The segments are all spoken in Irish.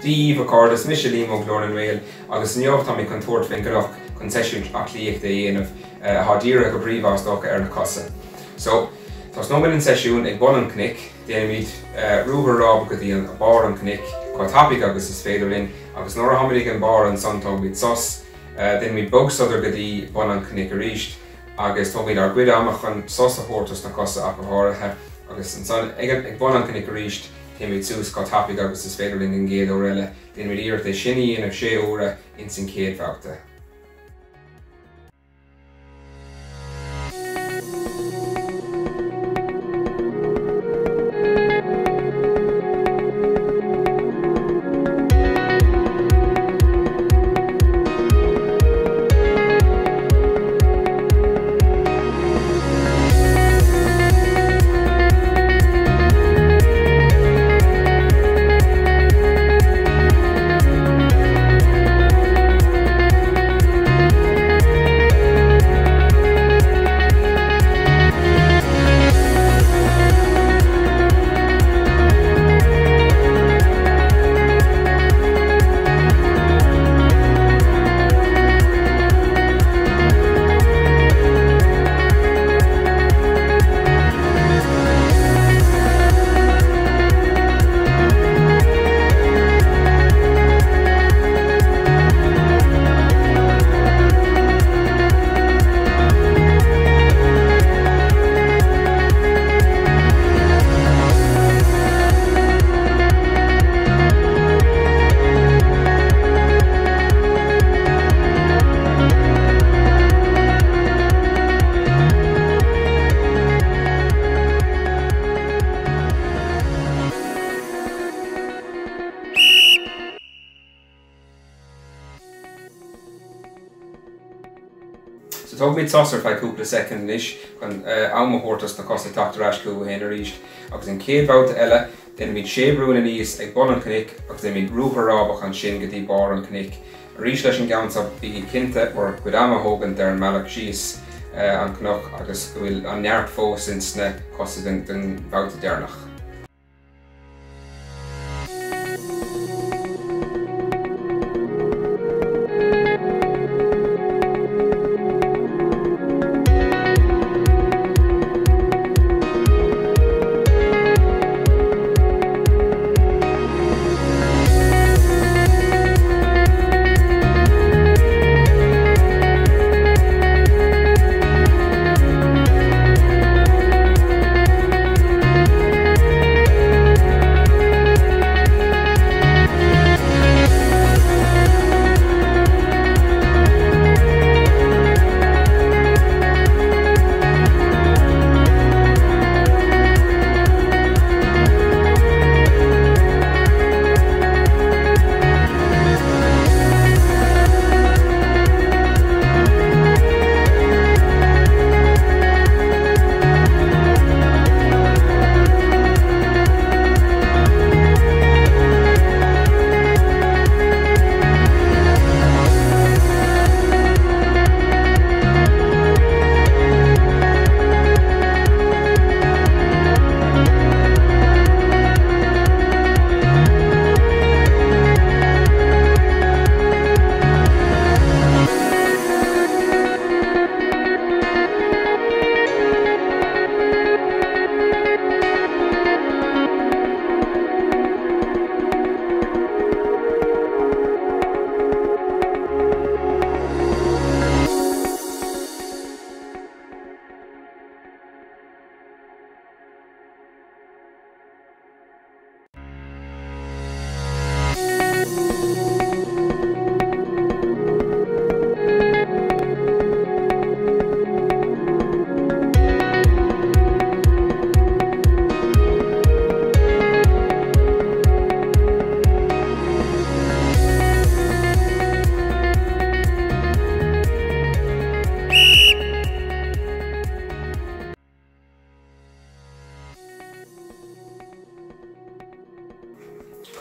Dia dhaoibh a chairde, is mise Liam ó Glór na nGael agus inniu tá mé chun tabhairt fén gcnoc chun seisiún aclaíochta a dhéanamh atá dírithe go príomha is dócha ar na cosa. So, tosnóimid an seisiún ag bun an chnoic, déanfaimid ruathar rábach go dtí an barr an chnoic chomh tapaidh agus is féidir linn agus nuair atháimid ag an barr ansan tógfaimid sos, déanfaimid bogshodar go dtí bun an chnoic arís agus tógfaimid ár gcuid ama chun sos a thabhairt dos na cosa ach go háirithe agus ansan ag bun an chnoic arís téimid suas chomh tapaidh agus is féidir linn den gcéad uair eile. Déanfaimid iarracht é sin a dhéanamh sé huaire ins an chéad bhabhta. So tógfaimid sos ar feadh cúpla soicind anois chun am a thabhairt dos na cosa teacht ar ais chucu féin arís agus an chéad bhabhta eile déanfaimid sé bhrúnna aníos ag bun an chnoic agus déanfaimid ruathar rábach ansin go dtí barr an chnoic. Arís leis an gceann seo bígí cinnte bhur gcuid ama a thógaint ar an mbealach síos an cnoc agus go bhfuil an neart fós ins na cosa don bhabhta deireanach.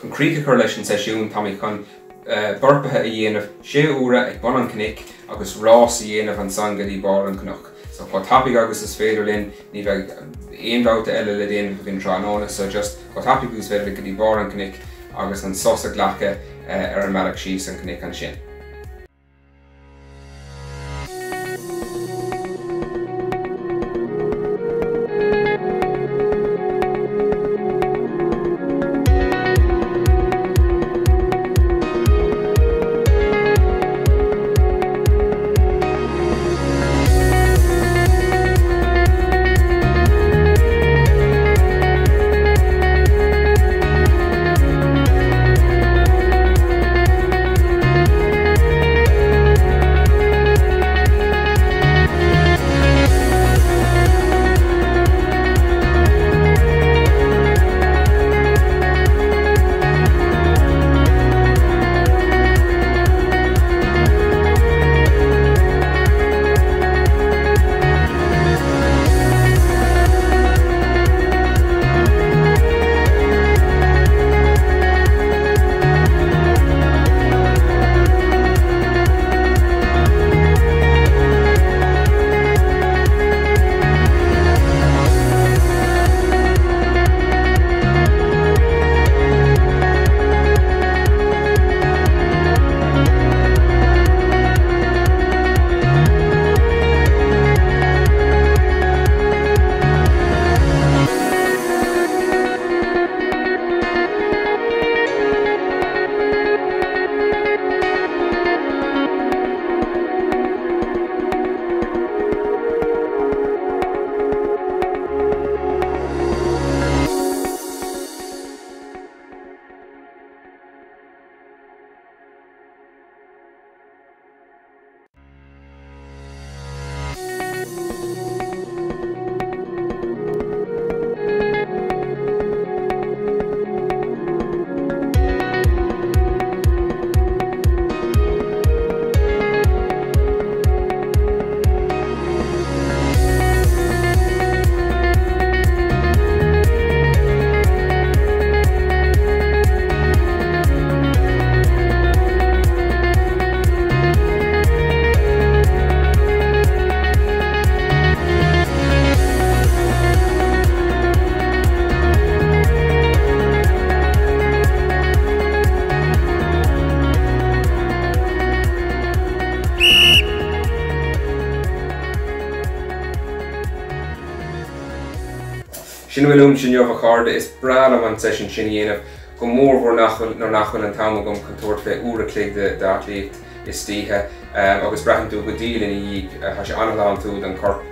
Chun críoch a chur leis an seisiún, táimid chun burpaithe a dhéanamh sé huaire ag bun an chnoic agus rás a dhéanamh ansan go dtí barr an chnoc. So chomh tapaidh agus is féidir linn, ní bheidh aon bhabhta eile le déanamh againn tráthnóna, so just chomh tapaidh agus is féidir go dtí barr an chnoic. agus an sos a ghlacadh ar an mbealach síos an cnoic ansin. Sin a bhfuil uaimse inniu, a chairde. Is breá liom an seisiún sin a dhéanamh, go mórmhór nuair nach bhfuil an t-am agam chun tabhairt fé uair a chloig d'aclaíocht istoíche, agus braitheann tú go diail ina dhiaidh. Tá sé an-shláintiúil don chorp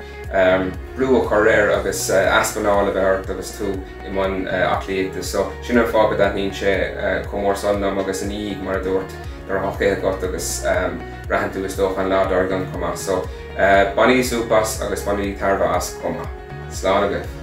brú a chur air agus easpa anála a bheith ort agus tú i mbun aclaíochta. So, sin an fáth go dtaitníonn sé chomh mór san liom agus ina dhiaidh, mar a dúirt, nuair atá ithe agat agus braitheann tú is dócha an lá dár gcionn chomh maith. So, bainigí súp as agus bainigí tairbhe as chomh maith. Slán agaibh.